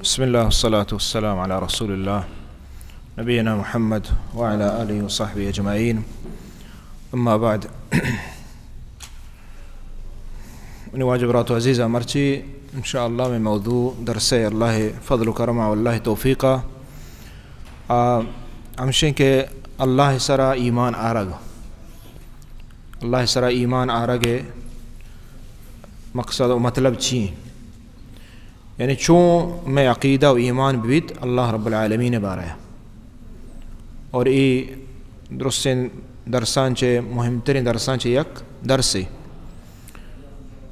بسم الله والصلاة والسلام على رسول الله نبينا محمد وعلى آله وصحبه أجمعين. أما بعد. منی واجہ برات و عزیزاں، مرچی انشاءاللہ مئے موضوع درس ءِ اللہ فضل و کرم ءَ و اللہ توفیق ءَ، آ، ہمشیں کہ اللہ سرا ایمان آرگ۔ اللہ سرا ایمان آرگ ءِ مقصد و مطلب چی ایں؟ یعنی چون مئے عقیدہ و ایمان بیت اللہ رب العالمین بارہ۔ اور اے درستیں درساں چہ، مہمتریں درساں چہ یک درسے۔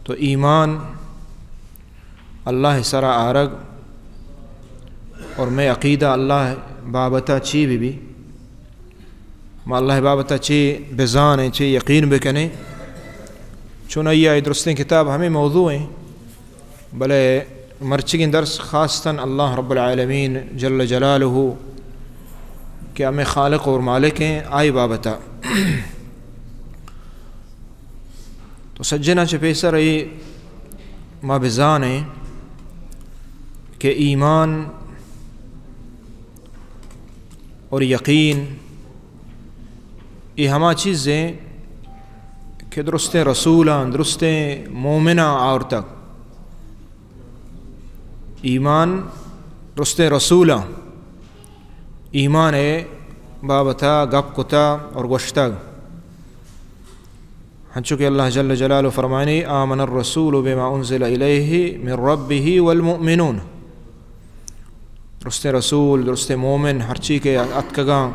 تو ایمان اللہ سرا آرگ اور مئے عقیدہ اللہ بابتا چی بہ بی، ما اللہ بابتا چی بزانیں، چی یقین بکنیں، چون آئی ءِ درستیں کتاب ہمے موضوع ایں، بلے مرچیگیں درس خاصتاً اللہ رب العالمین جل جلالہ کہ ہمے خالق اور مالک ایں، آئی بابتا۔ تو سجناں چہ پیسر اے ما بزانیں کہ ایمان اور یقین اے ہما چیز ایں کہ درستیں رسولاں، درستیں مومناں آورتگ۔ ایمان درستیں رسولاں ایمان ءِ بابتا گپ کتا اور گوشتگ۔ ہنچو کہ اللہ جل جلالہ فرمائنی، آمن الرسول بما انزل الیہ من ربہ والمؤمنون۔ درستیں رسول، درستیں مومن، ہرچی کہ اتکگاں،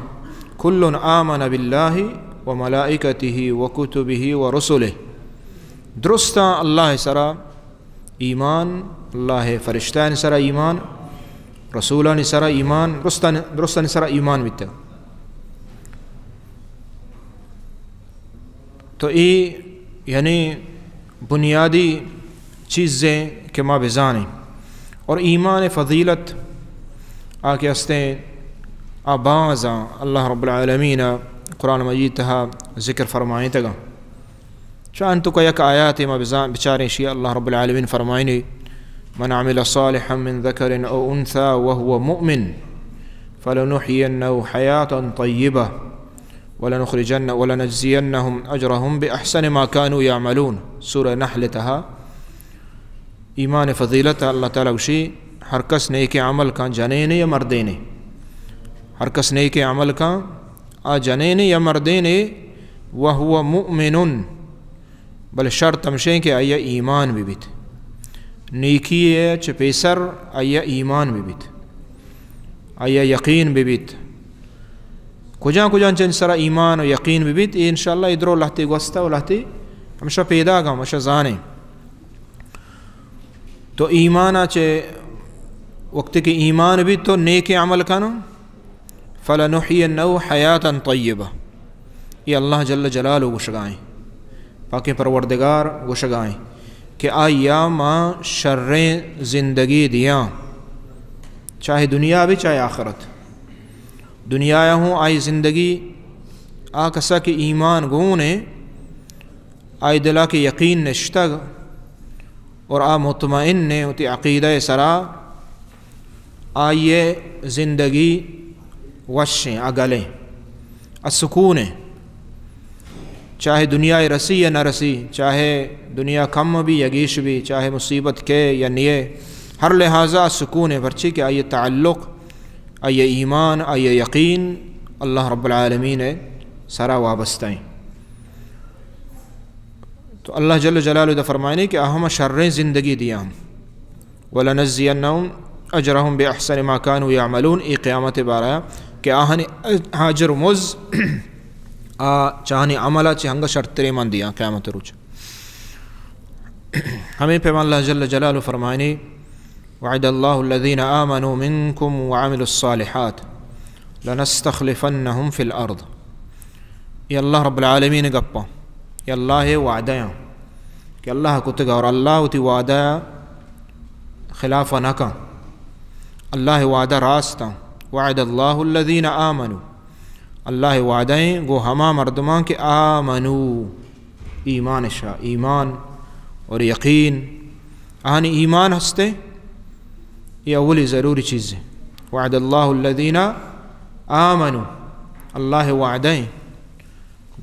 کل آمن باللہ و ملائکتہ و کتبہ و رسلہ۔ درستاں اللہ سرا ایمان، اللہ فرشتانی سرا ایمان، رسولانی سرا ایمان، درستانی، درستانی سرا ایمان بیتگ۔ تو اے یعنی بنیادی چیزیں کہ ما بزانیں۔ اور ایمان فضیلت آ کہ استیں، آ بازاں اللہ رب العالمین قرآن مجید تہا ذکر فرمائیں تگا۔ چانتو کہ یک آیاتے ما بزان، بچاریں، شی اللہ رب العالمین فرمائنی، من عمل صالحا من ذکر او انثی وهو مؤمن فلنحینه حیاتا طیبہ ولنخرجن، ولنجزینهم اجرهم باحسن ما كانوا يعملون۔ سورہ نحل تہا ایمان فضیلت اللہ تعالی گوشی، ہر کس نیک عمل کن، جنینے یا مردینے، ہر کس نیک عمل کن، آ جنینے یا مردینے، وهو مؤمن، بلے شرط ہمشیں کہ آئی ایمان بہ بیت۔ نیکی ءَ چہ پیسر آئی ایمان بہ بیت، آئی یقین بہ بیت۔ کجا کجا چن سرا ایمان و یقین بہ بیت، اے انشاءاللہ اے درو لہتے گوستہ و لہتے ہمشہ پیداگاں، ہمشہ زانیں۔ تو ایمان ءَ چہ وقتی کہ ایمان بیت تو نیک عمل کنو، فلنحینه حیاتا طیبہ۔ اے اللہ جل جلالہ گوشگائیں، پاکیں پروردگار گوشگائیں کہ آئی ءَ ما شریں زندگی دیاں، چاہے دنیا بی چاہے آخرت۔ دنیا ءَ ہوں آئی زندگی، آ کسا کہ ایمان گون ایں، آئی دلا کہ یقین نشتگ اور آ مطمئن ایں وتی عقیدہ سرا، آئی زندگی وشیں، اگلیں، اسکونیں۔ چاہے دنیا رسی یا نہ رسی، چاہے دنیا کم بی یا گیش بی، چاہے مصیبت کئے یا نیے، ہر لحاظا اسکونیں، پرچی کہ آئی تعلق، آئی ایمان، آئی یقین اللہ رب العالمین سرا وابستہ ایں۔ تو اللہ جل جلالہ دا فرمائنی کہ آ ہما شریں زندگی دیاں، ولنجزینهم اجرهم باحسن ما كانوا يعملون، اے قیامت بارہ کہ آہانی اجر و مز آ چہ آہانی عملا چہ ہنگا شرتریں من دیاں قیامت روچ۔ ہمیں پیما اللہ جل جلالہ فرمائنی، وعد الله الذين آمنوا منكم وعملوا الصالحات لنستخلفنهم في الأرض۔ اے اللہ رب العالمین گپاں، اے اللہ وعدہ ایں کہ اللہ کتگا اور اللہ وتی وعدہ خلاف نہ کن۔ اللہ وعدہ راست ایں۔ وعد الله الذين آمنوا، اللہ وعدہ ایں گو ہما مردماں کہ آمنوا، ایمان شا، ایمان اور یقین، آہانی ایمان ہستے، یہ اولی ضروری چیز ہے۔ وعد اللہ الذین آمنوا، اللہ وعدہ ہیں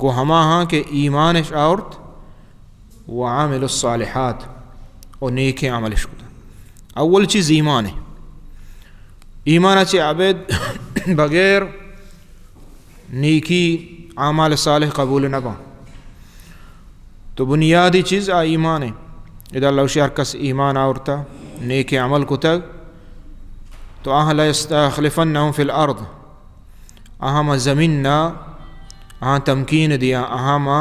گو ہما ہاں کہ ایمانش آورت، وعملوا الصالحات، و نیکیں عملش کتا۔ اول چیز ایمان ہے۔ ایمان چی عبد بغیر نیکی اعمال صالح قبول نہ باں۔ تو بنیادی چیز آ ایمان ہے۔ ادا اللہ گوشی ہر کس ایمان آورتا، نیک عمل کتگ، تو آہاں لیستخلفنہم فی الارض، آہاں ما زمین نا، آہاں تمکین دیاں، آہاں ما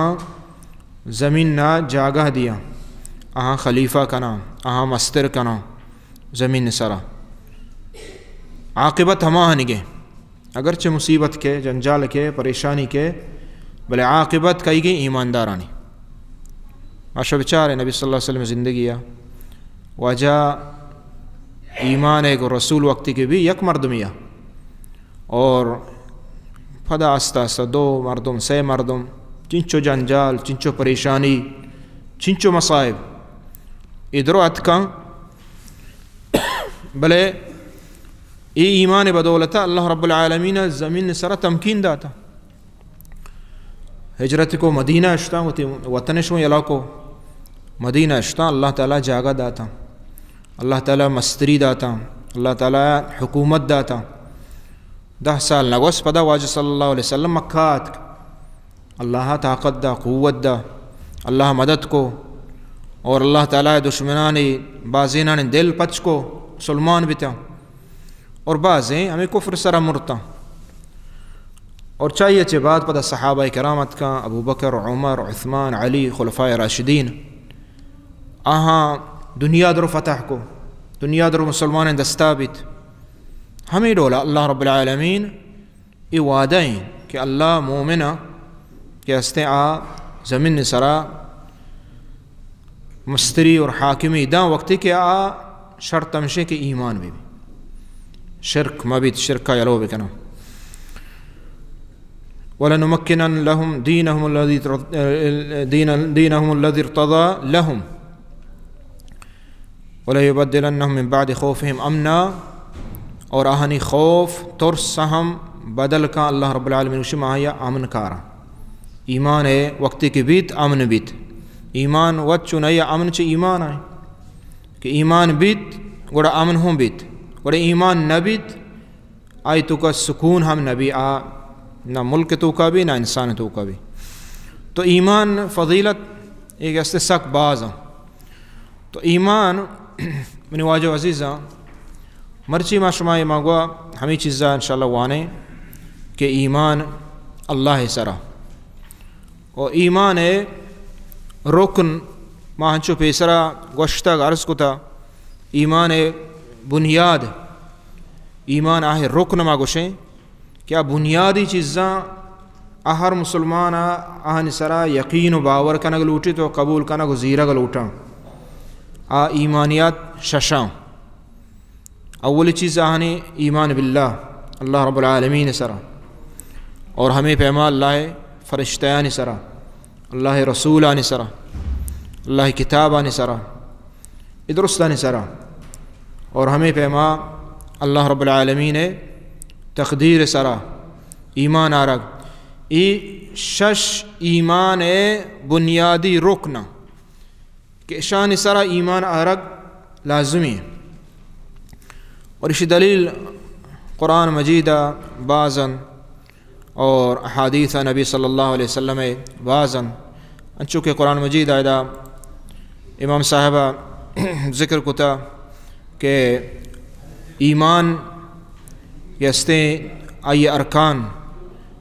زمین نا جاگہ دیاں، آہاں خلیفہ کناں، آہاں مستر کناں زمین سرا۔ عاقبت ہما ہنگے۔ اگرچہ مصیبت کے، جنجال کے، پریشانی کے، بلے عاقبت کئی گی؟ ایماندارانی۔ ما شو بچارے نبی صلی اللہ علیہ وسلم زندگی ہے، واجہ ایمان ہے گو رسول وقتی کے بھی یک مردمی ہے، اور پدا آستہ آستہ دو مردم، سے مردم، چنچو جنجال، چنچو پریشانی، چنچو مصائب ادرو اتکاں۔ بلے اے ایمان بدولت اللہ رب العالمین زمین سرا تمکین داتا۔ ہجرت کو مدینہ اشتاں، وتی وطن شو یلا کو، مدینہ اشتاں، اللہ تعالی جاگہ داتا، اللہ تعالی مستری داتا، اللہ تعالی حکومت داتا۔ دہ سال نگوس پدا واجہ صلی اللہ علیہ وسلم مکہ آتک۔ اللہ طاقت دا، قوت دا، اللہ مدد کو، اور اللہ تعالی دشمنانی بازینانی دل پچ کو، مسلمان بیتا، اور بازیں ہمیں کفر سرا مرتا۔ اور چاہیے چے بعد پدا صحابہ کرام اتکاں، ابو بکر، عمر، عثمان، علی، خلفائے راشدین، آہاں دنیا درو فتح کو، دنیا درو مسلمان دستا بیت۔ ہمیں ڈولا اللہ رب العالمین اے وعدہ ہیں کہ اللہ مومن کہ ہستیں آ زمین سرا مستری اور حاکمی داں وقتی کہ آ شرط ہمشے کہ ایمان بی، شرک مبیت، شرکا یلو بکناں۔ ولنمکنن لهم دینهم الذی تر-، دین-، دینهم الذی ارتضی لهم۔ وَلَيُبَدِّلَنَّهُم مِّن بَعْدِ خَوْفِهِمْ أَمْنًا، اور آہانی خوف، ترس ہم بدل کن۔ اللہ رب العالمین گوشی، ما آیا امن کاراں۔ ایمان ہے وقتی کہ بیت، امن بیت۔ ایمان وت چون ہے، امن چہ ایمان آئے کہ ایمان بیت، گڑا امن ہوں بیت، گڑا ایمان نہ بیت، آئی توکا سکون ہم نبی، آ نہ ملک توکا بھی، نہ انسان توکا بھی۔ تو ایمان فضیلت ایک است سک باز ہیں۔ تو ایمان، منی واجہ عزیزاں، مرچی ما شما ما گوا ہمیں چیزا انشاءاللہ وانے کہ ایمان اللہ سرا، و ایمان رکن ما ہنچو پیسرا گوشتگ، عرض کتا، ایمان بنیاد، ایمان آہ رکن ما گوشیں کہ آ بنیادی چیزاں آ ہر مسلمان آ آہانی سرا یقین و باور کنگ لوٹیت و قبول کنگ و زیرگ لوٹاں۔ آ ایمانیات ششاں۔ اولی چیز آہانی ایمان باللہ، اللہ رب العالمین سرا، اور ہمیں پیما اللہ فرشتیانی سرا، اللہ رسولانی سرا، اللہ کتابانی سرا، اے درستانی سرا، اور ہمیں پیما اللہ رب العالمین تقدیر سرا ایمان آرگ۔ اے شش ایمان بنیادی رکن کہ اشانی سرا ایمان آرگ لازمی۔ اور اشی دلیل قرآن مجید بازن اور احادیث نبی صلی اللہ علیہ وسلم بازن، انچو کہ قرآن مجید آیدا امام صاحب ذکر کتا کہ ایمان کہ استیں آئی ارکان،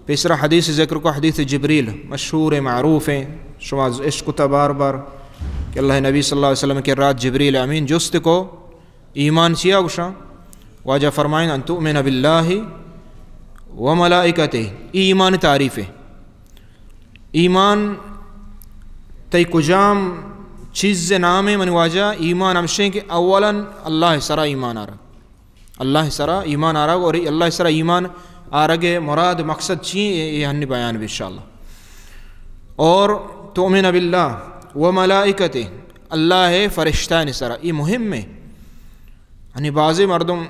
پیسرا حدیث ذکر کو، حدیث جبریل مشہور ہیں، معروف ہیں، شما اشکتا بار بار کہ اللہ نبی صلی اللہ علیہ وسلم کہ رات جبریل امین جست کو، ایمان چیا گوشاں؟ واجہ فرمائیں، ان تؤمن باللہ و ملائکتہ، ای ایمان تعریف ہے۔ ایمان تئی کجام چیز نام ہے؟ من واجہ ایمان ہمشیں کہ اولاً اللہ سرا ایمان آرگ، اللہ سرا ایمان آرگ، اور اللہ سرا ایمان آرگ مراد مقصد چی ہے؟ یہ ہنی بیان بھی انشاءاللہ۔ اور تؤمن باللہ و ملائکتہ، اللہ فرشتہ نے سرا، یہ مہم ہے۔ یعنی بعضی مردم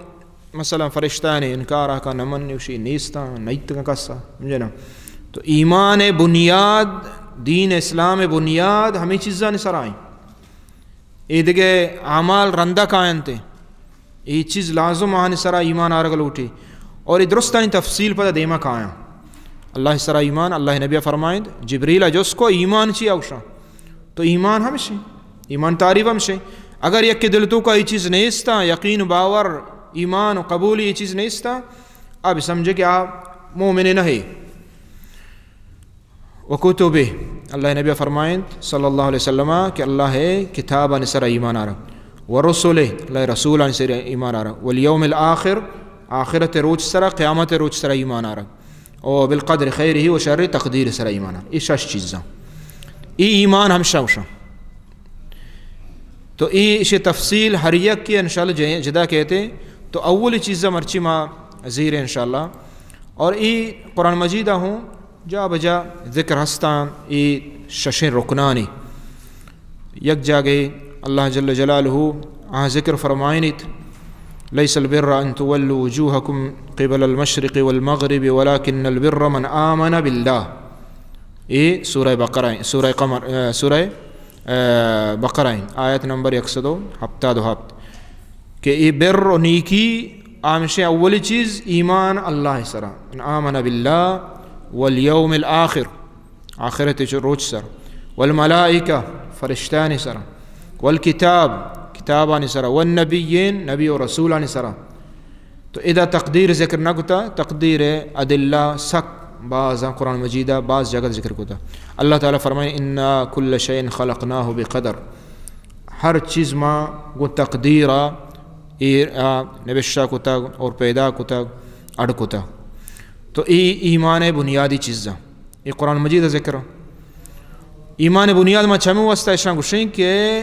مثلاً فرشتانی انکار آکا نہ منی، وشی نیستاں، نیتگاں کسا، سمجھے نا؟ تو ایمان بنیاد، دین اسلام بنیاد ہمیں چیزانی سرا ایں۔ اے دگہ اعمال رندا کاینت۔ اے چیز لازم آہانی سرا ایمان آرگ لوٹی۔ اور اے درستانی تفصیل پدا دیما کایاں۔ اللہ سرا ایمان، اللہ نبی فرمائند، جبریل جست کو ایمان چی اوشا؟ تو ایمان ہمشی، ایمان تعریف ہمشی۔ اگر یک دل توکا اے چیز نیستا، یقین و باور، ایمان و قبولی اے چیز نیستا، اب سمجھے کہ آ مومن نہیں۔ و کتبہ، اللہ نبی فرمائند صلی اللہ علیہ وسلم کہ اللہ کتابانی سرا ایمان آرگ، و رسلہ، اللہ رسولانی سرا ایمان آرگ، والیوم الآخر، آخرت روچ سرا، قیامت روچ سرا ایمان آرگ، و بالقدر خیرہ و شرہ، تقدیر سرا ایمان آرگ۔ اے شش چیزاں، اے ایمان ہمشا اوشاں۔ تو اے اشی تفصیل ہر یک کی انشاءاللہ جے-، جدا کہتے۔ تو اولی چیز مرچی ما زیر انشاءاللہ۔ اور اے قرآن مجید ہوں جا بجا ذکر ہستاں، اے ششیں رکنانی۔ یک جاگے اللہ جل جلالہ آ ذکر فرمائنیت، لیس البر ان تولوا وجوہکم قبل المشرق والمغرب ولکن البر من آمن باللہ۔ اے سورہ بقرہ، سورہ قمر، سورہ اے، بقرہ ایں، آیت نمبر یک سد و ہپتاد و ہپت، کہ اے بر و نیکی آ ہمشیں اولی چیز ایمان اللہ سرا، من آمن باللہ والیوم الآخر، آخرت چ-، روچ سر، والملائکہ، فرشتانی سرا، والکتاب، کتابانی سرا، والنبیین، نبی و رسولانی سرا۔ تو ادا تقدیر ذکر نہ کتا، تقدیر ادلہ سک باز قرآن مجیدہ باز جگہ ذکر کتا۔ اللہ تعالی فرمائے، انا کل شیء خلقناہ بقدر، ہر چیز ما گوں تقدیرا ایر آ نبشتہ کتگ اور پیدا کتگ، اڈ کتگ۔ تو اے ایمان بنیادی چیزاں، اے قرآن مجید ذکر۔ ایمان بنیاد ما چمے واسطہ اشاں گوشیں کہ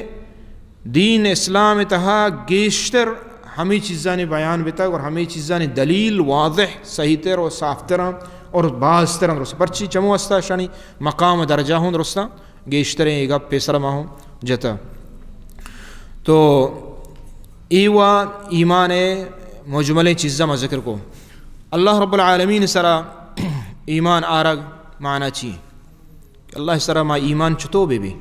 دین اسلام تہا گیشتر ہمیں چیزانی بیان بتگ اور ہمیں چیزانی دلیل واضح، صحیح تر اور صاف تر اور باز تر درست۔ پرچی چمو واسطہ اشانی مقام و درجہ ہوں درستاں گیشتریں، اے گپ پیسر ما ہوں جتا۔ تو اے و ایمان مجملیں چیزاں ما ذکر کو۔ اللہ رب العالمین سرا ایمان آرگ معنی چی؟ کہ اللہ سرا ما ایمان چطو بہ بی؟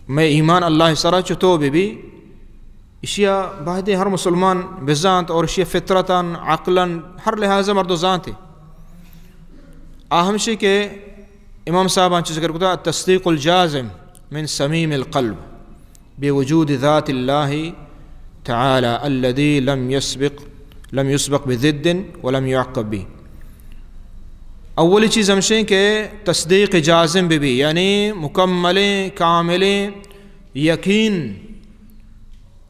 مئے ایمان اللہ سرا چطو بہ بی؟ اشیا باید ہر مسلمان بزانت اور اشیا فطرتاً، عقلاً، ہر لحاظ مردو زانتے۔ آ ہمشی کہ امام صاحب آنچو ذکر کتا، التصدیق الجازم من صمیم القلب بوجود ذات اللہ تعالی الذی لم یسبق، لم یسبق بضد ولم یعقب به۔ اولی چیز ہمشیں کہ تصدیق جازم بہ بی، یعنی مکملیں، کاملیں یقین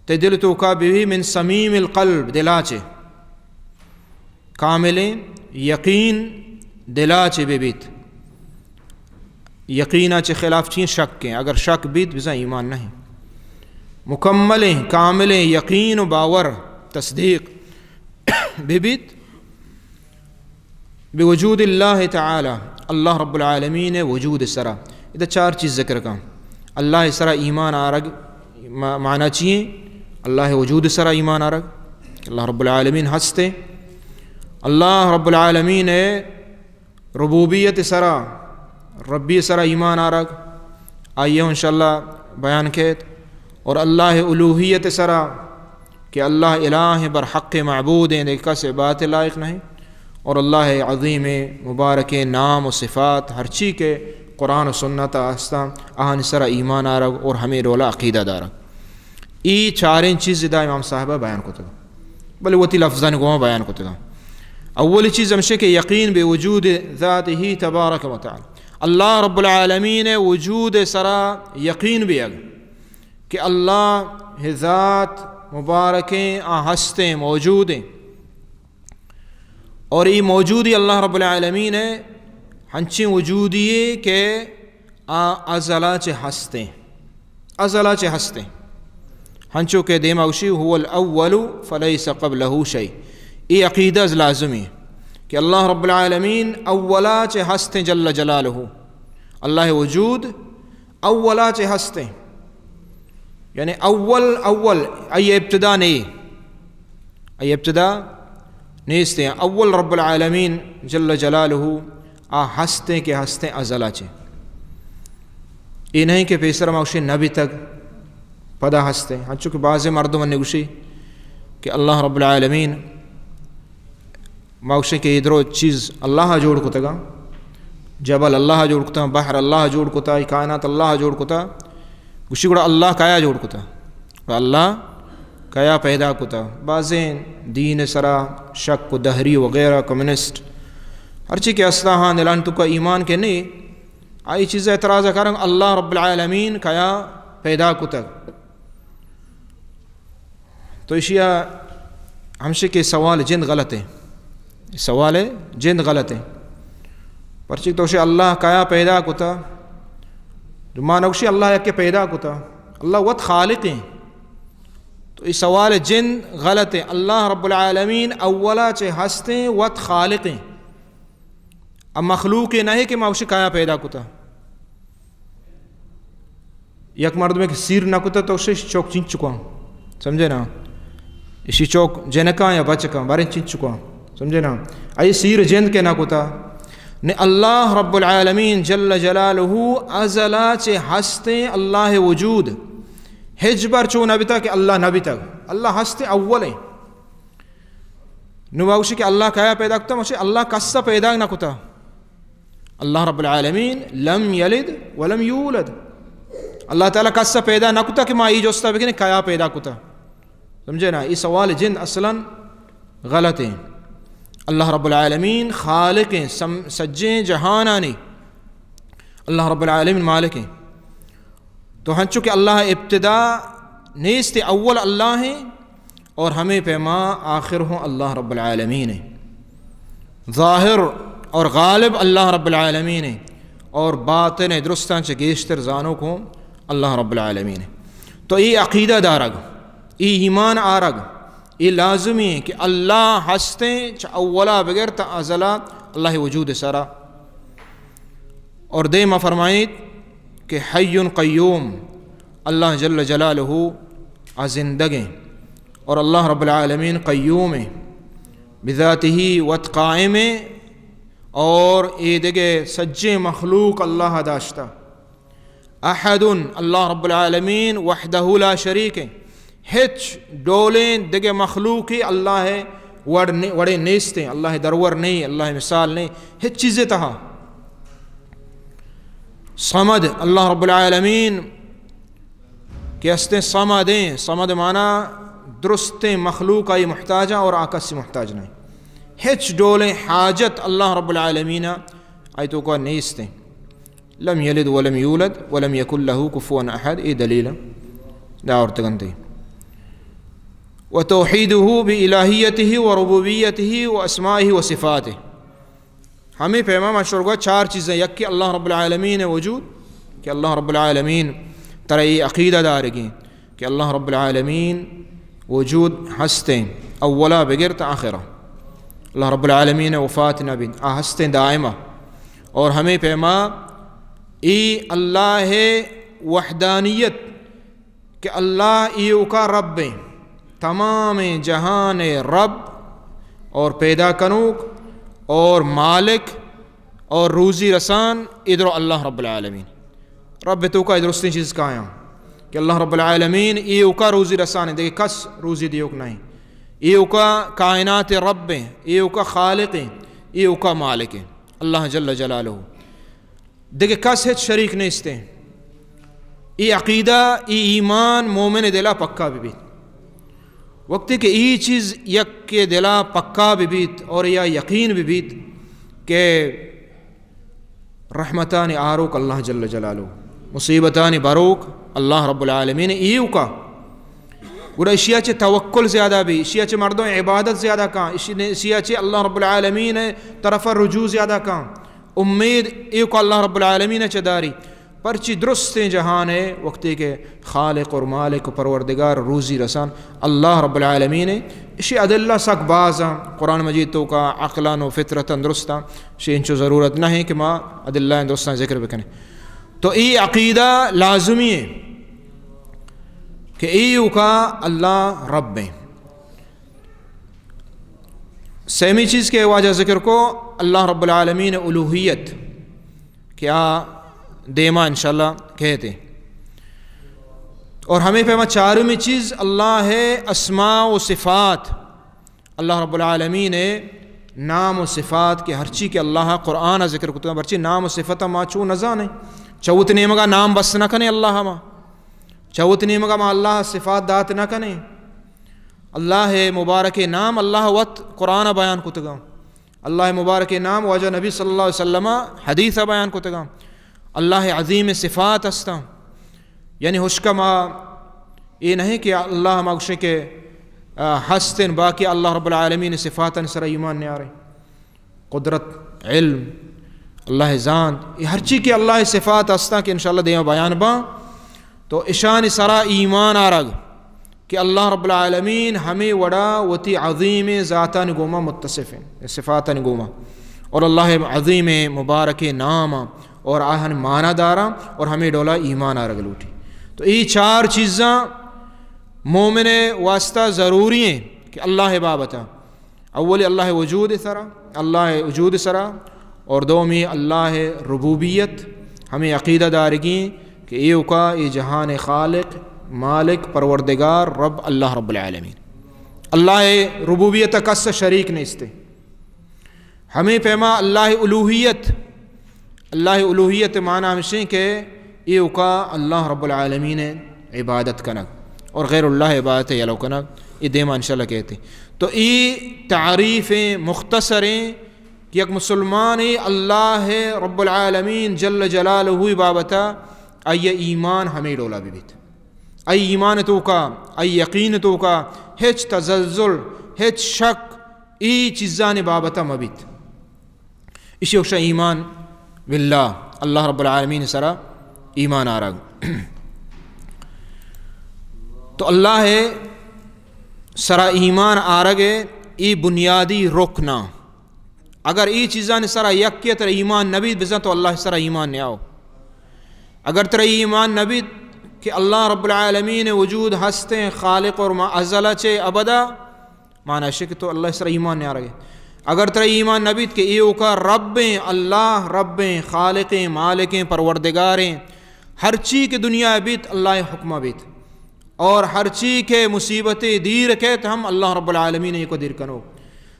تے دل توکا بہ بی، من صمیم القلب، دلا چے۔ کاملیں یقین دلا چے بہ بیت۔ یقینا چے خلاف چین شک ہیں، اگر شک بیت بزاں ایمان نہیں۔ مکملیں، کاملیں یقین و باور، تصدیق بہ بیت بوجود اللہ تعالی، اللہ رب العالمین وجود سرا۔ ادا چار چیز ذکر کن۔ اللہ سرا ایمان آرگ ما-، معنی چی ہیں؟ اللہ وجود سرا ایمان آرگ، اللہ رب العالمین ہستے۔ اللہ رب العالمین ربوبیت سرا، ربی سرا ایمان آرگ، آئیے انشاءاللہ بیان کیت۔ اور اللہ الوہیت سرا کہ اللہ الہ برحق معبود ہیں، دیکھ کس عبادت لائق نہیں۔ اور اللہ عظیم مبارک نام و صفات ہرچی کہ قرآن و سنت آستاں، آہانی سرا ایمان آرگ اور ہمیں ڈولا عقیدہ دارگ۔ ای چاریں چیز دا امام صاحب بیان کتگ، بلے وتی لفظان گوں بیان کتگ۔ اولی چیز ہمشہ کہ یقین بہ وجود ذاتہ تبارک و تعالی، اللہ رب العالمین وجود سرا یقین بیگ کہ اللہ ذات مبارکیں آ ہستیں، موجودیں۔ اور ای موجودی اللہ رب العالمین ہے، ہنچیں وجودی ہے کہ آ ازلا چہ ہستیں، ازلا چہ ہستیں۔ ہنچو کہ دیما گوشی، هو الاول فلیس قبلہ شیء۔ ای عقیدہ از لازمی کہ اللہ رب العالمین اولا چہ ہستیں جل جلالہ۔ اللہ وجود اولا چہ ہستیں۔ یعنی اول، اول، آئی ابتدا نہیں، آئی ابتدا نیست ہیں۔ اول رب العالمین جل جلالہ آ ہستیں کہ ہستیں ازل ءَ چہ۔ اے نہیں کہ پیسر ما گوشیں نہ بیتگ، پدا ہستیں۔ ہنچو کہ بعض مردم نے گوشی کہ اللہ رب العالمین، ما گوشیں کہ اے درو چیز اللہ ءَ جوڑ کتگاں، جبل اللہ ءَ جوڑ کتاں، بحر اللہ ءَ جوڑ کتا، اے کائنات اللہ ءَ جوڑ کتا۔ گوشی گڑا اللہ کیا جوڑ کتا؟ گڑا اللہ کیا پیدا کتا؟ بعضیں دین سرا شک و دہری وغیرہ، کمیونسٹ، ہرچی کہ استا ہاں، دلان تو کا ایمان کہ نہیں، آئی چیز اعتراض کرن، اللہ رب العالمین کیا پیدا کتگ؟ تو اشیا ہمشی کہ سوال جند غلط ہے، سوال جند غلط ہے۔ پرچی تو شی اللہ کیا پیدا کتا؟ تو ما نگوشی اللہ یکے پیدا کتا، اللہ وت خالق ہیں۔ تو یہ سوال جند غلط ہے۔ اللہ رب العالمین اولا چہ ہستیں، وت خالق ہیں۔ اب مخلوق نہ ہے کہ ما گوشی کیا پیدا کتا۔ یک مردمے کہ سیر نہ کتا تو شش چوک چنچکاں، سمجھے نا؟ اشی چوک جنکاں یا بچکاں، باریں چنچکاں، سمجھے نا؟ اے سیر جند کہ نہ کتا۔ نے اللہ رب العالمین جل جلالہ ازلا چہ ہستیں، اللہ وجود ہچ بر چو نہ بیتا کہ اللہ نہ بیتگ۔ اللہ ہستیں، اول ہیں۔ نو ما گوشی کہ اللہ کیا پیدا کتا؟ ما گوشی اللہ کسا پیدا نہ کتا۔ اللہ رب العالمین لم یلد ولم یولد۔ اللہ تعالی کسا پیدا نہ کتا کہ ما ای جستا بکنیں کیا پیدا کتا۔ سمجھے نا؟ ای سوال جند اصلاً غلط ہیں۔ اللہ رب العالمین خالق ہیں، سم-، سجیں جہانانی۔ اللہ رب العالمین مالک ہیں۔ تو ہنچو کہ اللہ ابتدا نیست، اول اللہ ہیں، اور ہمیں پیما آخر ہوں اللہ رب العالمین ہیں۔ ظاہر اور غالب اللہ رب العالمین ہیں، اور باطن درستاں چہ گیشتر زانوک ہوں اللہ رب العالمین ہیں۔ تو اے عقیدہ دارگ، اے ایمان آرگ، اے لازمی ہیں کہ اللہ ہستیں، چہ اولا بگر تا ازلا اللہ وجود سرا۔ اور دیما فرمائیت کہ حی قیوم، اللہ جل جلالہ آ زندگ ہیں، اور اللہ رب العالمین قیوم ہیں، بذاتہ وت قائم ہیں، اور اے دگہ سجیں مخلوق اللہ داشتہ۔ احد، اللہ رب العالمین وحدہ لا شریک ہیں، ہچ ڈولیں دگہ مخلوقی اللہ وڑ نے-، وڑے نیست ہیں، اللہ درور نہیں، اللہ مثال نہیں، ہچ چیزے تہا۔ صمد، اللہ رب العالمین کہ ہستیں صمد ہیں، صمد معنی درستیں مخلوق آئی محتاج ہیں اور آ کسی محتاج نہیں۔ ہچ ڈولیں حاجت اللہ رب العالمین آئی توکا نیست ہیں۔ لم یلد ولم یولد ولم یکن لہ کفوا احد، اے دلیل داورتگنتے۔ وتوحیدہ بإلہیتہ وربوبیتہ واسمائہ وصفاتہ۔ ہمیں پیما ما شرگا چار چیزیں، یکی اللہ رب العالمین وجود، کہ اللہ رب العالمین ترا اے عقیدہ دارگیں کہ اللہ رب العالمین وجود ہستیں، اولا بگر تا آخرا۔ اللہ رب العالمین وفات نبی، آ ہستیں دائما۔ اور ہمیں پیما اے اللہ وحدانیت کہ اللہ ایوکا رب ہیں، تمام جہان رب اور پیدا کنوک اور مالک اور روزی رسان ادرو اللہ رب العالمین۔ رب توکا درستیں چیز کایاں کہ اللہ رب العالمین ایوکا روزی رسان ہیں، دیکھ کس روزی دیوک نہیں۔ ایوکا کائنات رب ہیں، ایوکا خالق ہیں، ایوکا مالک ہیں، اللہ جل جلالہ۔ دگہ کس ہچ شریک نیست ہیں۔ ای عقیدہ، ای ایمان مومن دلا پکا ببیت۔ وقتی کہ ای چیز یک دلا پکا ببیت اور یا یقین ببیت کہ رحمتانی آروک اللہ جل جلالہ، مصیبتانی بروک اللہ رب العالمین ایوکا، گڑا اشیا چہ توکل زیادہ بی، اشیا چہ مردم عبادت زیادہ کن، اشی-، اشیا چہ اللہ رب العالمین طرف رجوع زیادہ کن۔ امید ایوکا اللہ رب العالمین چہ داری۔ پرچی درستیں جہان ہے وقتی کہ خالق اور مالک و پروردگار روزی رسان اللہ رب العالمین ہے۔ اشی ادلہ سک بازاں، قرآن مجید توکا عقلاً و فطرتاً درستاں، اشی انچو ضرورت نہ ہے کہ ما ادلہ درستاں ذکر بکنیں۔ تو ای عقیدہ لازمی ہے۔ کہ ایوکا اللہ رب ایں۔ سیمی چیز کہ واجہ ذکر کو، اللہ رب العالمین الوہیت، کہ آ دیما انشاءاللہ کہتے۔ اور ہمیں پیما چارمی چیز اللہ اسماء و صفات، اللہ رب العالمین نام و صفات، کہ ہرچی کہ اللہ قرآن ذکر کتگا، برچی نام و صفت ما چو نزانے، چوت نیمگا نام بس نہ کنے اللہ ما، چوت نیمگا ما اللہ صفات دات نہ کنے۔ اللہ مبارک نام اللہ وت قرآن بیان کتگا، اللہ مبارک نام واجہ نبی صلی اللہ علیہ وسلم حدیث بیان کتگا۔ اللہ عظیم صفات ہستاں، یعنی ہشکا ما اے نہیں کہ اللہ ما گوشیں کہ، آ، ہستن، باقی اللہ رب العالمین صفاتن سر ایمان نیارے۔ قدرت، علم، اللہ زانت، یہ ہرچی کہ اللہ صفات ہستاں کہ انشاءاللہ دیما بیان باں، تو اشانی سرا ایمان آرگ کہ اللہ رب العالمین ہمیں وڑا وتی عظیم ذاتانی گوما متصف ہیں، صفاتانی گوما، اور اللہ عظیم مبارک نام اور آہن معنی دارا اور ہمیں ڈولا ایمان آرگ لوٹی۔ تو یہ چار چیزاں مومن واسطہ ضروری ہیں کہ اللہ بابتا اولی اللہ وجود سرا، اللہ وجود سرا، اور دومی اللہ ربوبیت، ہمیں عقیدہ دارگی کہ ایوکا اے جہان خالق، مالک، پروردگار، رب اللہ رب العالمین۔ اللہ ربوبیت کس شریک نیستے۔ ہمیں پیما اللہ الوہیت، اللہ الوہیت معنی ہمشیں کہ ایوکا اللہ رب العالمین عبادت کنگ اور غیر اللہ عبادت یلو کنگ، یہ دیما انشاءاللہ کہتے۔ تو ای تعریف مختصر ہیں کہ یک مسلمان اللہ رب العالمین جل جلالہ بابتا آئی ایمان ہمیں ڈولا ببیت۔ آئی ایمان توکا، آئی یقین توکا ہچ تزلزل، ہچ شک ای چیزانی بابتا مبیت۔ اشی گوشا ایمان باللہ، اللہ رب العالمین سرا ایمان آرگ۔ تو اللہ سرا ایمان آرگ ای بنیادی رکنا۔ اگر ای چیزانی سرا یکی ترا ایمان نبیت، بزن تو اللہ سرا ایمان نیاو۔ اگر ترا ایمان نبیت کہ اللہ رب العالمین وجود ہستیں، خالق اور ما ازل چے ابدا، معنی اشی کہ تو اللہ سرا ایمان نیارگے۔ اگر ترا ایمان نبیت کہ ایوکا رب ہیں، اللہ رب ہیں، خالق ہیں، مالک ہیں، پروردگار ہیں، ہر چی کہ دنیا بیت اللہ حکمہ بیت، اور ہر چی کہ مصیبت دیر کیت ہم اللہ رب العالمین ایوکا دیر کنو،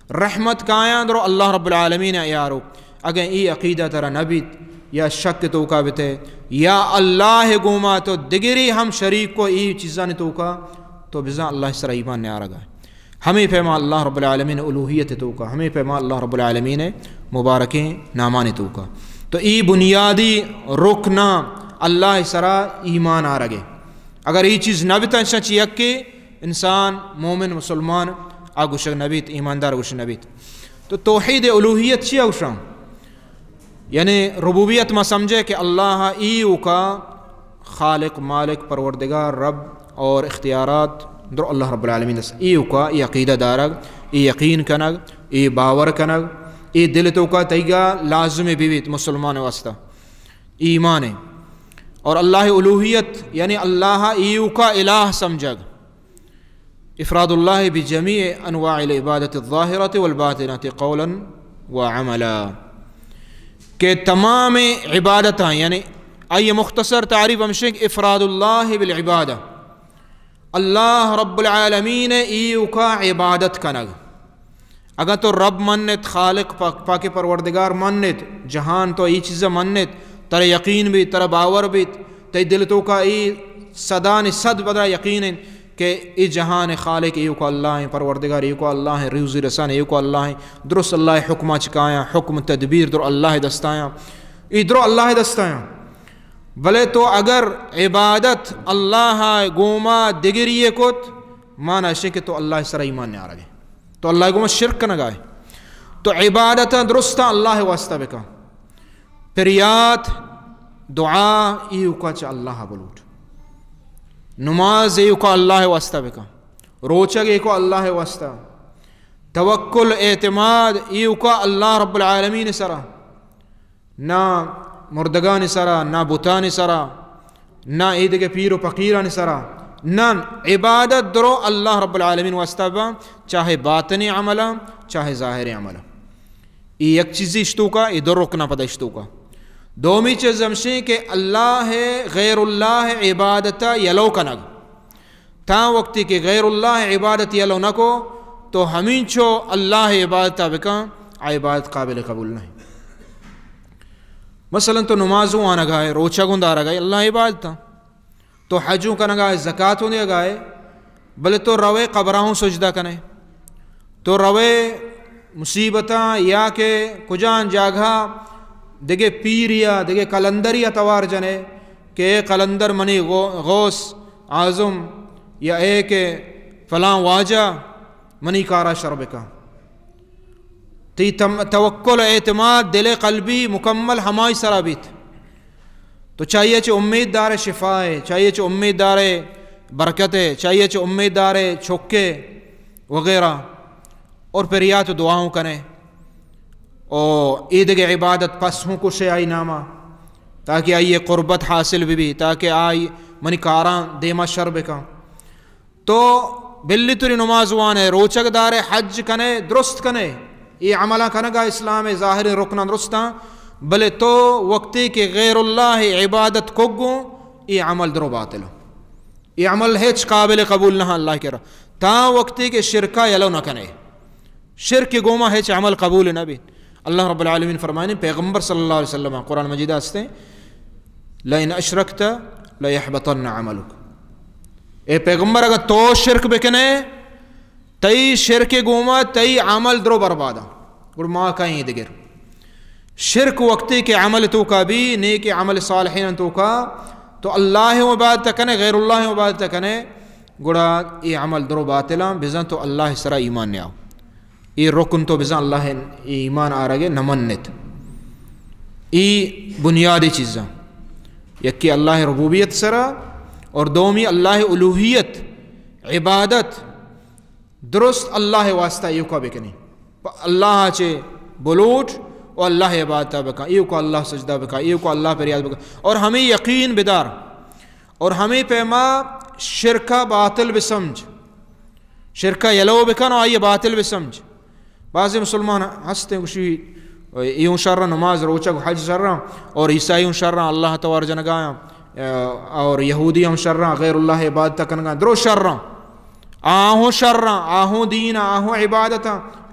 رحمت کایاں درو اللہ رب العالمین یارو۔ اگن ای عقیدہ ترا نبیت یا شک توکا بتے یا اللہ گوما تو دگری ہم شریک کو ای چیزانی توکا، تو بزن اللہ سرا ایمان نیارگا۔ ہمیں پیما اللہ رب العالمین الوہیت توکا، ہمیں پیما اللہ رب العالمین مبارکیں نامانی توکا۔ تو ای بنیادی رکنا اللہ سرا ایمان آرگے۔ اگر ای چیز نہ بتن شچ یکے انسان مومن مسلمان آ گوشگ نبیت، ایماندار گوشگ نبیت۔ تو توحید الوہیت چیا گوشاں؟ یعنی ربوبیت ما سمجھے کہ اللہ ایوکا خالق، مالک، پروردگار، رب اور اختیارات در اللہ رب العالمین دست۔ ایوکا ای عقیدہ دارگ، ای یقین کنگ، ای باور کنگ، ای دل توکا تیگا لازم بیت مسلمان واسطہ ایمان۔ اور اللہ الوہیت یعنی اللہ ایوکا الہ سمجھگ۔ افراد اللہ بجمیع انواع العبادت الظاہرۃ والباطنۃ قولا وعملا، کہ تمام عبادتاں، یعنی آئی مختصر تعریف ہمشیں کہ افراد اللہ بالعبادہ، اللہ رب العالمین ایوکا عبادت کنگ۔ اگاں تو رب منت، خالق پاک، پاک پروردگار منت، جہان تو ای چیز منت، ترا یقین بیت، ترا باور بیت، تئی دل توکا ای صدانی صد بدرا یقین انت کہ ای جہان خالق ایوکا اللہ ہیں، پروردگار ایوکا اللہ ہیں، روزی رسان ایوکا اللہ ہیں، درست اللہ حکمہ چکایاں، حکم تدبیر در اللہ دستایاں، ای در اللہ دستایاں۔ بلے تو اگر عبادت اللہ گوما دگری کت، مانا اشیں کہ تو اللہ سر ایمان نیارگے۔ تو اللہ گوما شرک کنگا ئے۔ تو عبادتاں درستاں اللہ واسطہ بکن۔ پریات، دعا ایوکا چہ اللہ بلوٹ۔ نماز ایوکا اللہ واسطہ بکن۔ روچگ ایوکا اللہ واسطہ۔ توکل، اعتماد ایوکا اللہ رب العالمین سرا۔ نہ مردگانی سرا، نہ بتانی سرا، نہ ایدگہ پیر و فقیرانی سرا، نن عبادت درو اللہ رب العالمین واسطہ باں، چاہے باطنی عملاں، چاہے ظاہری عملاں۔ اے یک چیزی اشتوکا، اے دو رکنا پدا اشتوکا۔ دومی چیز ہمشیں کہ اللہ غیر اللہ عبادتا یلو کنگ۔ تاں وقتی کہ غیر اللہ عبادت یلو نکو، تو ہمینچو اللہ عبادتا بکن، آ عبادت قابل قبول نہیں۔ مثلاً تو نماز وانگا ہے، روچہ گوں دارگا ہے، اللہ عبادتا۔ تو حج اوں کنگا ہے، زکات اوں دیگا ہے، بلے تو روے قبراں سجدہ کنے، تو روے مصیبتاں یا کہ کجان جاگہ دگہ پیر یا دگہ قلندر یا توار جنے کہ اے قلندر منی غو-، غوث اعظم یا اے کہ فلاں واجہ منی کارا شر بکن۔ تئی تم-، توکل و اعتماد دل قلبی مکمل ہمائی سرا بیت۔ تو چاہیے چہ امید دارے شفا ہے، چاہیے چہ امید دارے برکت ہے، چاہیے چہ امید دارے چھکے وغیرہ، اور پریات و دعاؤں کنے۔ او اے دگہ عبادت پس ہوں کشے آئی ناما، تاکہ آئی قربت حاصل بہ بی، تاکہ آئی منی کاراں دیما شر بکن۔ تو بلی توری نماز وانے، روچگ دارے، حج کنے، درست کنے، اے عملاں کنگا اسلام ظاہری رکناں درستاں، بلے تو وقتی کہ غیر اللہ عبادت کگوں، اے عمل درو باطل۔ اے عمل ہچ قابل قبول نہ اللہ کرا۔ تاں وقتی کہ شرکا یلو نہ کنے، شرک گوما ہچ عمل قبول نہ بیت۔ اللہ رب العالمین فرمائنی، پیغمبر صلی اللہ علیہ وسلم قرآن مجید ہستے، "لئن اشرکت لیحبطن عملک۔" اے پیغمبر، اگر تو شرک بکنے، تئی شرک گوما تئی عمل درو بربادا۔ گڑ ما کہیں دگر۔ شرک وقتی کہ عمل توکا بی، نیک عمل صالحین توکا، تو اللہ عبادت کنے، غیر اللہ عبادت کنے، گڑا اے عمل درو باطلاں، بزاں تو اللہ سرا ایمان نیاو۔ اے رکن تو بزاں اللہ ایمان آرگے نہ منت۔ اے بنیادی چیزاں۔ یکی اللہ ربوبیت سرا اور دومی اللہ الوہیت، عبادت درست اللہ واسطہ ایوکا بکنی۔ پہ اللہ چے بلوٹ و اللہ عبادت بکن، ایوکا اللہ سجدہ بکن، ایوکا اللہ پریاد بکن۔ اور ہمیں یقین بدار۔ اور ہمے پیما شرکا باطل بسمجھ، شرکا یلو بکن و آئی باطل بسمجھ۔ بعض مسلمان ہستے گوشی، ایوں شر نماز روچگ حج شر، اور عیسائی ہوں شر، اللہ توار جنگایاں، اور یہودی ہم شر، غیر اللہ عبادت کنگا، درو شر، آہوں شر، آہوں دین، آہوں عبادت،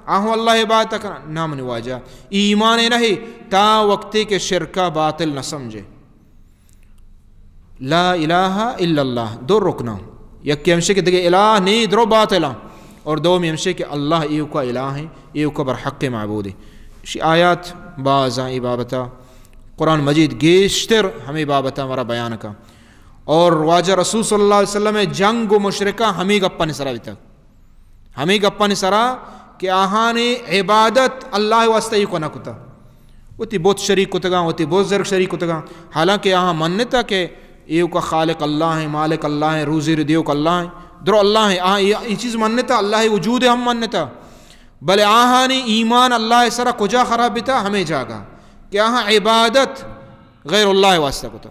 آہوں اللہ عبادت کن۔ نام نواجہ ایمان نہیں، تا وقتی کہ شرکا باطل نہ سمجھے۔ لا الہ الا اللہ، دو رکن اں۔ یکے ہمشی کہ دگہ الہ نی، درو باطل اں۔ اور دومی ہمشی کہ اللہ ایوکا الہ ہیں، ایوکا برحق معبود ہیں۔ شی آیات باز اں ای بابتا، قرآن مجید گیشتر ہمیں بابتا ہمارا بیان کا۔ اور واجہ رسول صلی اللہ علیہ وسلم جنگ و مشرکہ ہمیں گپانی سرا بیتگ۔ ہمے گپانی سرا کہ آہانی عبادت اللہ واسطہ ایوکا نہ کتا، وتی بت شریک کتگاں، وتی بزرگ شریک کتگاں، حالانکہ آہاں منتا کہ ایوکا خالق اللہ ہیں، مالک اللہ ہیں، روزی ردیوک اللہ ہیں، درو اللہ ہیں۔ آہاں اے، اے چیز منتا، اللہ وجود ہم منتا، بلے آہانی ایمان اللہ سرا کجا خراب بیتا؟ ہمے جاگہ کہ آہاں عبادت غیر اللہ واسطہ کتا۔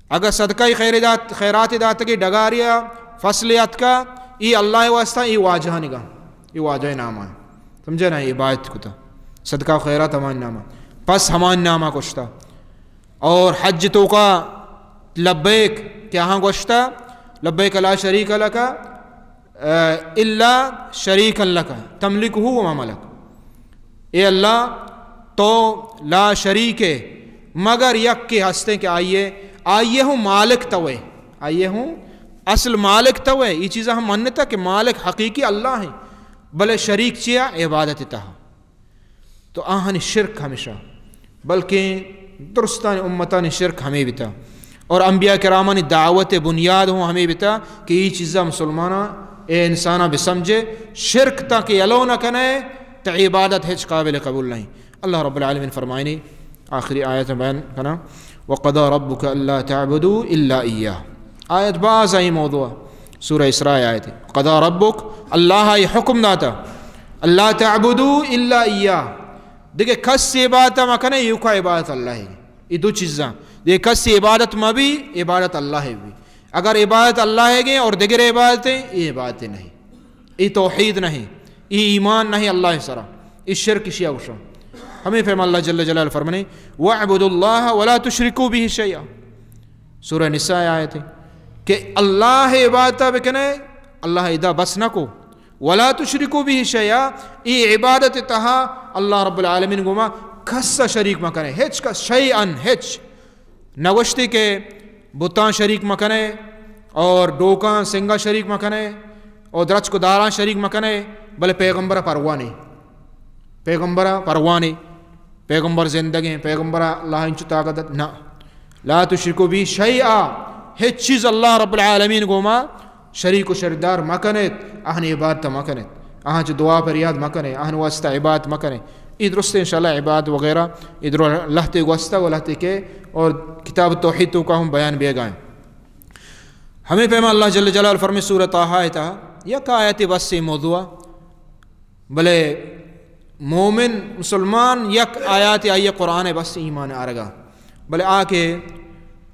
اگہ صدقہ خیر دات، خیرات داتگی ڈگاریا فصل اتکا، ای اللہ واسطہ، ای واجہانگا، ای واجہ ناما۔ سمجھے نا؟ ای عبادت کتا۔ صدقہ و خیرات ہمان ناما۔ پس ہمان ناما کشتا۔ اور حج توکا لبیک کہ آہاں گوشتا، لبیک لا شریک لک، الا شریکا لک تملکہ و ما ملک۔ اے اللہ، تو لا شریک ہے، مگر یک کے ہستے کہ آئیے، آئیے ہوں مالک توے، آئیے ہوں اصل مالک توے۔ یہ چیزاں ہم منتا کہ مالک حقیقی اللہ ہیں، بلے شریک چیا؟ عبادت تہا۔ تو آہانی شرک ہمیشہ، بلکہ درستانی امتانی شرک ہمیں بیتا۔ اور انبیاء کرامانی دعوت بنیاد ہوں ہمیں بیتا کہ یہ چیزا مسلماناں، اے انساناں بسمجھے، شرک تا کہ یلو نہ کنے، تا عبادت ہچ قابل قبول نہیں۔ اللہ رب العالمین فرمائنی، آخری آیت بیان کنا، وقضى ربك ألا تعبدوا إلا إياه۔ آیت باز ایں موضوع، سورہ اسراء آیت۔ قضى ربك، اللہ ای حکم داتا، ألا تعبدوا إلا إياه، دگہ کس عبادت مکنے، ایوکا عبادت اللہ ہے۔ یہ دو چیزاں، دگہ کس عبادت مبی، عبادت اللہ ہے بی۔ اگر عبادت اللہ گیں اور دگر عبادتیں، اے عبادت نہیں، اے توحید نہیں، اے ایمان نہیں اللہ سرا، اے شرک اشیا گوشاں۔ ہمیں پیما اللہ جل جلالہ فرمانے، "واعبدوا اللہ ولا تشرکوا بہ شیئا۔" سورہ نساء آیت ہے کہ اللہ عبادت بکنے، اللہ ادا بس نہ کو، "ولا تشرکوا بہ شیئا"، اے عبادت تہا اللہ رب العالمین گوما کس شریک مکنے، ہچ کس، شیئا، ہچ۔ نہ گوشتی کہ بتاں شریک مکنے اور ڈوکاں سنگا شریک مکنے اور درچک و داراں شریک مکنے، بلے پیغمبر پروانے، پیغمبر پروانے، پیغمبر زندگیں، پیغمبر اللہ انچو طاقت نہ۔ لا تشرکوا بہ شیئا، ہچ چیز اللہ رب العالمین گوما شریک و شریدار مکنیت، آہانی عبادت مکنیت، آہاں چہ دعا پریاد مکنے، آہان واسطہ عبادت مکنے۔ اے درست انشاءاللہ عبادت وغیرہ اے درو لہتے گوستہ و لہتے کے اور کتاب توحید توکا ہم بیان بیگائیں۔ ہمیں پیما اللہ جل جلالہ فرمی سورہ طٰہٰ تہا یک آیت بس اے موضوع، بلے مومن مسلمان یک آیات آئی قرآن بس ایمان آرگا، بلے آ کہ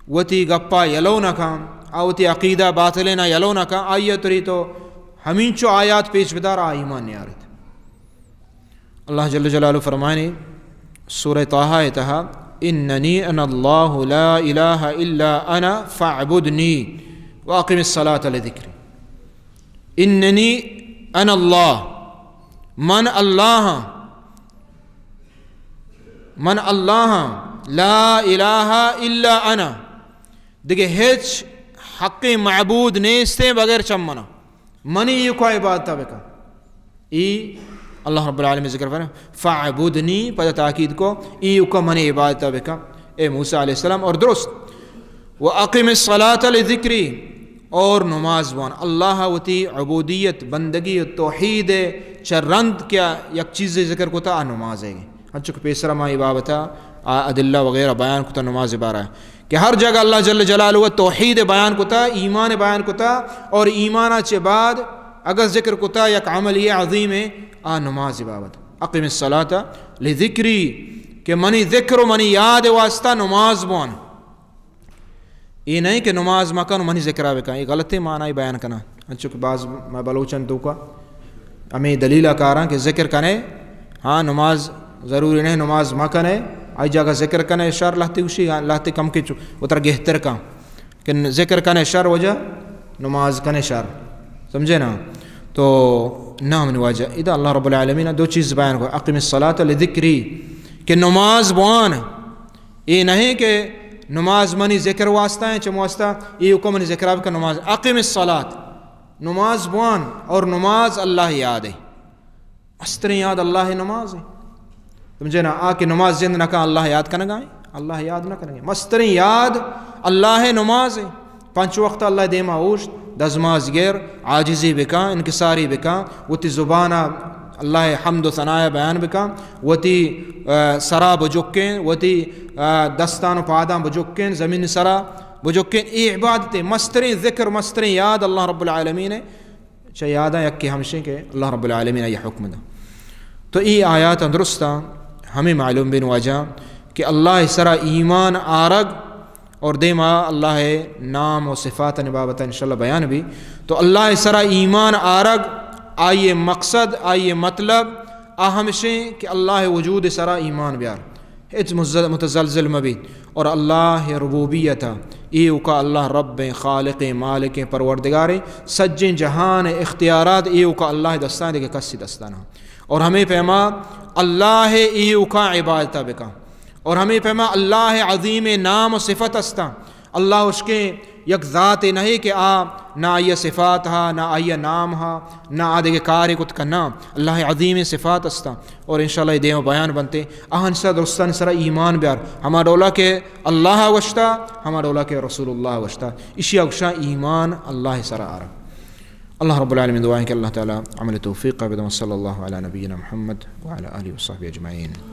وتی گپا یلو نہ کن، آ وتی عقیدہ باطلیں یلو نہ کن، آئی تری تو ہمینچو آیات پیش بدار، آ ایمان نیارت۔ اللہ جل جلالہ فرمانی سورہ طٰہٰ تہا، "اننی انا اللہ لا الہ الا انا فاعبدنی واقم الصلاۃ لذکری۔" اننی انا اللہ، من اللہ، من اللہ، لا الہ الا انا، دگہ ہچ حقیں معبود نیستیں بغیر چہ منا، منی ایوکا عبادتا بکن۔ ای اللہ رب العالمین ذکر فرمائے، "فاعبدنی"، پدا تاکید کو، "ایوکا منی عبادتا بکن، اے موسیٰ علیہ السلام"۔ اور درست، "واقم الصلاۃ لذکری"، اور نماز بوان۔ اللہ وتی عبودیت، بندگی و توحید چہ رند کیا یک چیزے ذکر کتا، آ نماز ہے۔ انچو کہ پیسرا ما ای بابتا آ ادلہ وغیرہ بیان کتا نماز بارہ، کہ ہر جگہ اللہ جل جلالہ توحید بیان کتا، ایمان بیان کتا، اور ایمانا چہ بعد اگر ذکر کتا یک عملی عظیم ہے، آ نماز بابت۔ "اقم الصلاۃ لذکری"، کہ منی ذکر و منی یاد واسطہ نماز بوان۔ اے نہیں کہ نماز مکن و منی ذکرا بکن، اے غلطیں معنی بیان کنا۔ انچو کہ بعض ما بلوچن توکا ہمیں دلیل کاراں کہ ذکر کنے، ہاں، نماز ضروری نہیں، نماز مکنے، آئی جگہ ذکر کنے شر، لہتے گوشی، لہتے کم کے چو، وترا گہتر کن۔ کہ ذکر کنے شر وجہ، نماز کنے شر۔ سمجھے نا؟ تو نہ، منی واجہ، ادا اللہ رب العالمین دو چیز بیان کو، "اقم الصلاۃ لذکری"، کہ نماز بوان۔ اے نہیں کہ نماز منی ذکر واسطہ ہیں، چم واسطہ، اے حکم منی ذکر آپ کا نماز، "اقم الصلاۃ"، نماز بوان، اور نماز اللہ یاد ہے۔ مستریں یاد اللہ نماز ہے۔ سمجھے نا؟ آ کہ نماز زند نہ کن، اللہ یاد کنگا ہے؟ اللہ یاد نہ کنگا ہے۔ مستریں یاد اللہ نماز ہے۔ پنچ وقت اللہ دیما اوشت، دزماز گر، عاجزی بکن، انکساری بکن، وتی زبانا اللہ حمد و ثنایا بیان بکن، وتی، آ، سرا بجکن، وتی، آ، دستان و پادان بجکن، زمین سرا بجکن۔ اے عبادت ہے، مستریں ذکر، مستریں یاد اللہ رب العالمین ہے۔ چہ یاداں یکے ہمشیں کہ اللہ رب العالمین آئی حکم دا۔ تو ای آیات درستاں ہمیں معلوم بین واجہ کہ اللہ سرا ایمان آرگ اور دیما اللہ نام و صفات بابت انشاءاللہ بیان بھی۔ تو اللہ سرا ایمان آرگ، آئی مقصد، آئی مطلب، آ ہمشیں کہ اللہ وجود سرا ایمان بیار۔ ہچ مز-، متزلزل مبیت۔ اور اللہ ربوبیت، ایوکا اللہ رب، خالق، مالک، پروردگار، سجیں جہان اختیارات ایوکا اللہ دستان، دیگہ کسی دستان۔ اور ہمیں پیما اللہ ایوکا عبادت بکن۔ اور ہمیں پیما اللہ عظیم نام و صفت استان۔ اللہ اشکیں یک ذاتے نہیں کہ آ نہ آئی صفات ہا، نہ آئی نام ہا، نہ آ دگہ کارے کت کنا۔ اللہ عظیم صفات استاں اور انشاءاللہ اے دیما بیان بنتے۔ آہن سرا درستانی سرا ایمان بیار۔ ہما ڈولا کہ اللہ گوشتا، ہما ڈولا کہ رسول اللہ گوشتا۔ اشیا گوشاں ایمان اللہ سرا آرا۔ اللہ رب العالمین دعائیں کہ اللہ تعالی عمل توفیق بدن۔ صلی اللہ علی نبینا محمد وعلی آلہ وصحبہ اجمعین۔